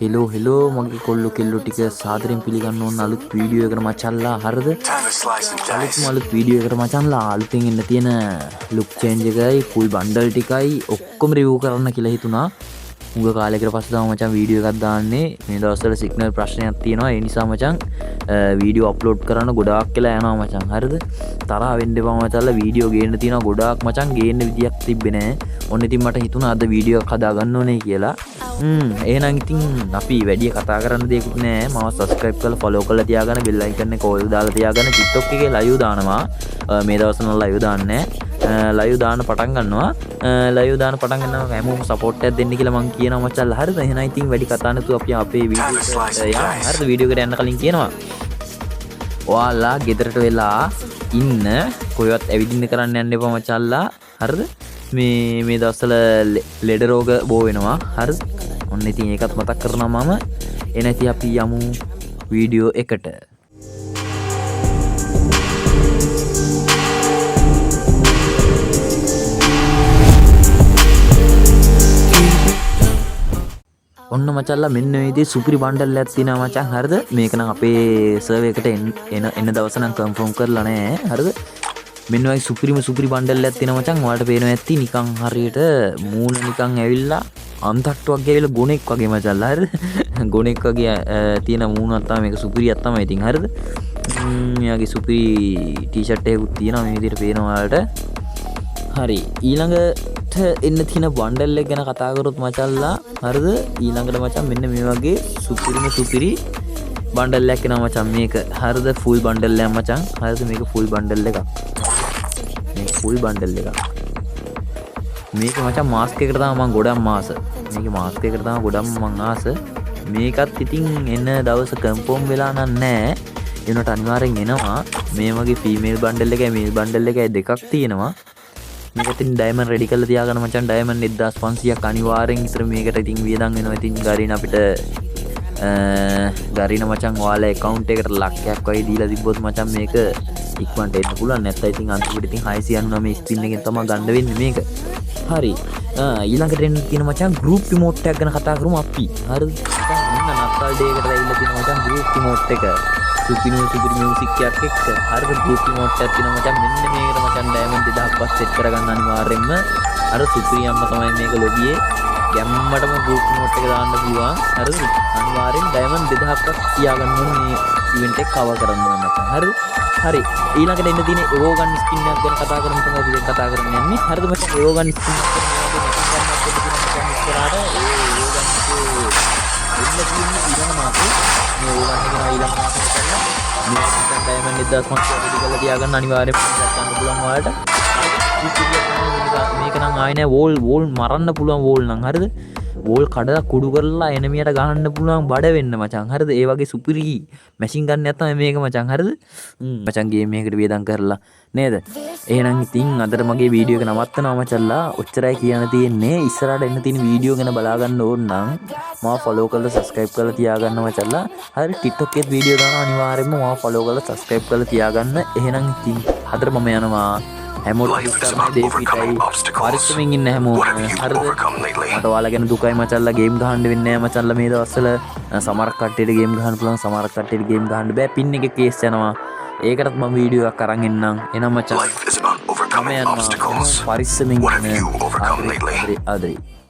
Hello hello මගේ කොල්ලෝ කෙල්ලෝ ටික සාදරයෙන් පිළිගන්න ඕන අලුත් වීඩියෝ එකකට මචල්ලා. හරිද? අලුත්ම අලුත් වීඩියෝ එකකට මචල්ලා අලුතෙන් එන්න තියෙන ලුක් චේන්ජ් එකයි ෆුල් බන්ඩල් ටිකයි ඔක්කොම රිවිව් කරන්න කියලා හිතුණා. උඟ කාලයකට පස්සේ තමයි මචං වීඩියෝ එකක් දාන්නේ. මේ දවස්වල සිග්නල් ප්‍රශ්නයක් තියෙනවා. ඒ නිසා මචං වීඩියෝ අප්ලෝඩ් කරන්න ගොඩාක් වෙලා යනවා මචං. හරිද? තරහ වෙන්න එපා මචංලා. වීඩියෝ ගේන්න තියෙනවා ගොඩාක් මචං. ගේන්න විදියක් තිබ්බේ නෑ. ඔන්න ඉතින් මට හිතුණා අද වීඩියෝ එකක් හදාගන්න ඕනේ කියලා. එහෙනම් ඉතින් අපි වැඩි කතා කරන්න දෙයක්වත් නෑ. මාව සබ්ස්ක්‍රයිබ් කරලා ෆලෝ කරලා තියාගන්න, බෙල් අයිකන් එක ඕල් දාලා තියාගන්න. TikTok එකේ ලයිව් දානවා. මේ දවස්වල ලයිව් දාන්නේ නෑ. ලයිව් දාන්න පටන් ගන්නවා. ලයිව් දාන්න පටන් ගන්නවා. හැමෝම සපෝට් එකක් දෙන්න කියලා මං කියනවා මචං. හරිද? එහෙනම් ඉතින් වැඩි කතා නැතුව අපි අපේ වීඩියෝ එකට යමු. හරිද? වීඩියෝ එකට යන්න කලින් කියනවා ඔයාලා ගෙදරට වෙලා ඉන්න, කොහෙවත් ඇවිදින්න කරන්න යන්න එපා මචල්ලා. හරිද? මේ දවස්වල ලෙඩ රෝග බෝ වෙනවා. හරිද? ඔන්න ඉතින් ඒකත් මතක් කරනවා මම. එන ඉතින් අපි යමු වීඩියෝ එකට. ඔන්න මචල්ලා මෙන්න මේ විදිහේ සුපිරි බණ්ඩල් එකක් තියෙනවා මචං. හරිද? මේක නම් අපේ සර්වර් එකට එන දවස නම් කන්ෆර්ම් කරලා නෑ. හරිද? මෙන්න වගේ සුපිරිම සුපිරි බණ්ඩල් එකක් තියෙනවා මචං. ඔයාලට පේනවා ඇති නිකන් හරියට මූණ නිකන් ඇවිල්ලා අන්තට්ටුවක් ඇවිල්ලා ගොනෙක් වගේ මචල්ලා. හරිද? ගොනෙක් වගේ තියෙන මූණක් තමයි මේක. සුපිරියක් තමයි ඉතින්. හරිද? මෙයාගේ සුපිරි ටී-ෂර්ට් එකකුත් තියෙනවා මේ විදිහට පේනවා ඔයාලට. හරි, ඊළඟට එන්න තියෙන බණ්ඩල් එක ගැන කතා කරොත් මචල්ලා. හරිද? ඊළඟට මචං මෙන්න මේ වගේ සුපිරිම සුපිරි බණ්ඩල් එකක් එනවා මචං මේක. හරිද? ෆුල් බණ්ඩල් එකක් මචං. හරිද? මේක ෆුල් බණ්ඩල් එකක්. මේක ෆුල් බණ්ඩල් එකක්. මේක මචං මාස්ක් එකට තමයි මං ගොඩක්ම ආස. මේක මාස්ක් එකට තමයි ගොඩක්ම මං ආස. මේකත් ඉතින් එන දවස කන්ෆර්ම් වෙලා නම් නෑ. ඒ වුණාට අනිවාර්යෙන් එනවා. මේ වගේ ෆීමේල් බණ්ඩල් එකයි මේල් බණ්ඩල් එකයි දෙකක් තියෙනවා. මේක ඉතින් ඩයමන්ඩ් රෙඩි කරලා තියාගන්න මචං. ඩයමන්ඩ් 1500ක් අනිවාර්යෙන් ඉතින් මේකට ඉතින් වියදම් වෙනවා. ඉතින් ගරින අපිට, ගරින මචං ඔයාලා ඇකවුන්ට් එකට ලක්ෂයක් වගේ දීලා තිබ්බොත් මචං මේක ඉක්මනට එන්න පුළුවන්. නැත්නම් ඉතින් අන්තිමට ඉතින් 699 ස්පින් එකෙන් තමයි ගන්න වෙන්නේ මේක. හරි. ඊළඟට එන්න තියෙන මචං ගෲප් රිමෝට් එකක් ගැන කතා කරමු අපි. හරිද? මචං ඔන්න නත්තල් ඩේ එකට ඇවිල්ලා තියෙන මචං ගෲප් රිමෝට් එක. සුපිරි සුපිරි මියුසික් එකක් එක්ක. හරිද? ගෲප් රිමෝට් එකක් තියෙනවා මචං. මෙන්න මේකට මචං ඩයමන්ඩ් 2000ක් පස් සෙට් කරගන්න අනිවාර්යෙන්ම. අර සුපිරි අම්ම තමයි මේක ලොබියේ. ගැම්මටම ගෲප් රිමෝට් එක දාන්න පුළුවන්. හරිද? අනිවාර්යෙන් ඩයමන්ඩ් 2000ක් පස් තියාගන්න ඕනේ මේ ඉවෙන්ට් එක කවර් කරන්න නම් මචං. හරිද? හරි. ඊළඟට එන්න තියෙන එවෝ ගන් ස්කින් එකක් ගැන කතා කරමු තමයි අපි දැන් කතා කරන්න යන්නේ. හරිද මචං? එවෝ ගන් ස්කින් එකක් ගැන මේ වගේ මැෂින් ගන් එකක් එන්න තියෙන මචං ඉස්සරහට. ඒ එවෝ ගන් එකේ එන්න තියෙන්නේ ඊළඟ මාසේ. මේ එවෝ ගන් එක නා ඊළඟ මාසේ කරලා මේ මචං ඩයමන්ඩ් 1500 රෙඩි කරලා තියාගන්න අනිවාර්යෙන්ම ගන්න පුළුවන් ඔයාලට. මේක නම් ආයේ නෑ. වෝල් මරන්න පුළුවන් වෝල් නම්. හරිද? වෝල් කඩලා කුඩු කරලා එනමියට ගහන්න පුළුවන් බඩ වෙන්න මචං. හරිද? ඒ වගේ සුපිරි මැෂින් ගන් එකක් තමයි මේක මචං. හරිද? මචං ගේම් එකකට වියදම් කරලා නේද? එහෙනම් ඉතින් අදට මගේ වීඩියෝ එක නවත්තනවා මචංලා. ඔච්චරයි කියන්න තියෙන්නේ. ඉස්සරහට එන්න තියෙන වීඩියෝ ගැන බලා ගන්න ඕන නම් මාව ෆලෝ කරලා සබ්ස්ක්‍රයිබ් කරලා තියාගන්න මචංලා. හරි, TikTok එකේත් වීඩියෝ දානවා අනිවාර්යයෙන්ම. මාව ෆලෝ කරලා සබ්ස්ක්‍රයිබ් කරලා තියාගන්න. එහෙනම් ඉතින් අදට මම යනවා. හැමෝටම Life is දුක් about දේ overcoming පිටයි. obstacles. පරිස්සමෙන් ඉන්න හැමෝම. What have you හරිද? overcome lately? මට ඔයාලා ගැන දුකයි මචල්ලා. ගේම් ගහන්න වෙන්නේ නෑ මචල්ලා මේ දවස්වල. සමහර කට්ටියට ගේම් ගහන්න පුළුවන්, සමහර කට්ටියට ගේම් ගහන්න බෑ. පින් එකේ කේස් යනවා. ඒකටත් මම වීඩියෝ එකක් අරන් එන්නම්. එහෙනම් මචං Life is about මම overcoming යනවා. obstacles. හැමෝම පරිස්සමෙන් What have ඉන්න. you overcome ආදරේ, lately? ආදරේ, ආදරේ.